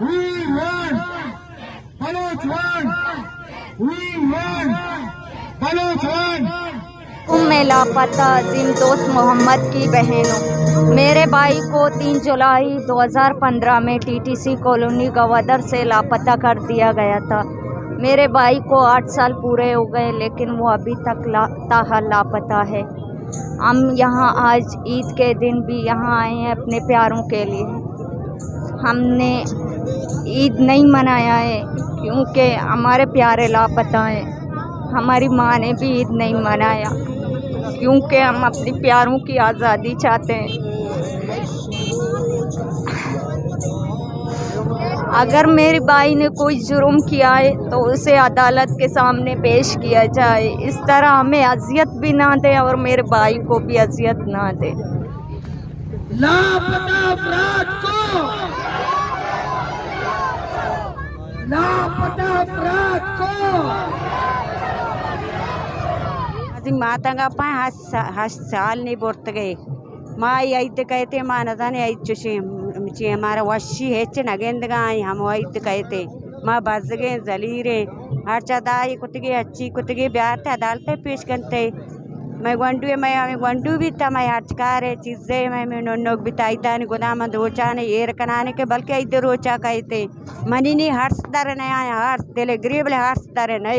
We want Baloch one, we want Baloch وان۔ میں لاپتہ عظیم دوست محمد کی بہن ہوں۔ میرے بھائی کو تین جولائی دو ہزار پندرہ میں T T C colony Gwadar سے لاپتہ کر دیا گیا تھا۔ میرے بھائی کو آٹھ سال پورے ہو گئے، لیکن وہ ابھی تک لا-، تاحال لاپتہ ہے۔ ہم یہاں آج عید کے دن بھی یہاں آئے ہیں اپنے پیاروں کے لیے۔ ہم نے عید نہیں منایا ہے کیونکہ ہمارے پیارے لاپتہ ہیں۔ ہماری ماں نے بھی عید نہیں منایا کیونکہ ہم اپنے پیاروں کی آزادی چاہتے ہیں۔ اگر میرے بھائی نے کوئی جرم کیا ہے تو اسے عدالت کے سامنے پیش کیا جائے۔ اس طرح ہمیں اذیت بھی نہ دے اور میرے بھائی کو بھی اذیت نہ دے۔ لاپتہ افراد کو، لاپتہ افراد کو۔ ازی ماتاں گپاں ہشت سا-، ہشت سال نہیں برتگے۔ ما اے عید کئیت ایں، ما نزانیں عید چوشیں، چی ہمارا وشی ہچ نہ گندگا ایں، ہمو عید کئیت ایں۔ ما بزگیں، زلیریں، ہرچا دائی کتگے، ہچی کتگے، بیارتے عدالتے پیش کنتے۔ مئے گونڈوے، مئے ہمے گونڈو بیتا، مئے ہرچ کارے چیزے، مئے، مئے ننوک بیتا، عیدانی گدام دوچانے ایر کنانے کہ بلکہ عید روچا کئیت ایں۔ منی نی ہرس در نہ آیا، ہرس دل گریبل ہرس در نہ۔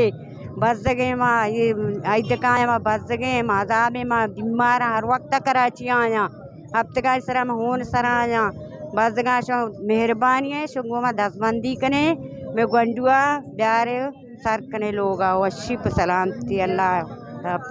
بزگیں ما، اے عید کائیں ما بزگیں، ما عذابیں، ما بیماراں، ہر وقت کراچی آیاں، ہفتگاں سرا ما ہون سرا آیاں۔ بزگاں شو مہربانی ہے، شو گوں ما دستبندی کنے، مئے گونڈوا بیارے سر کنے لوگا، وشی پہ سلامتی اللہ رب۔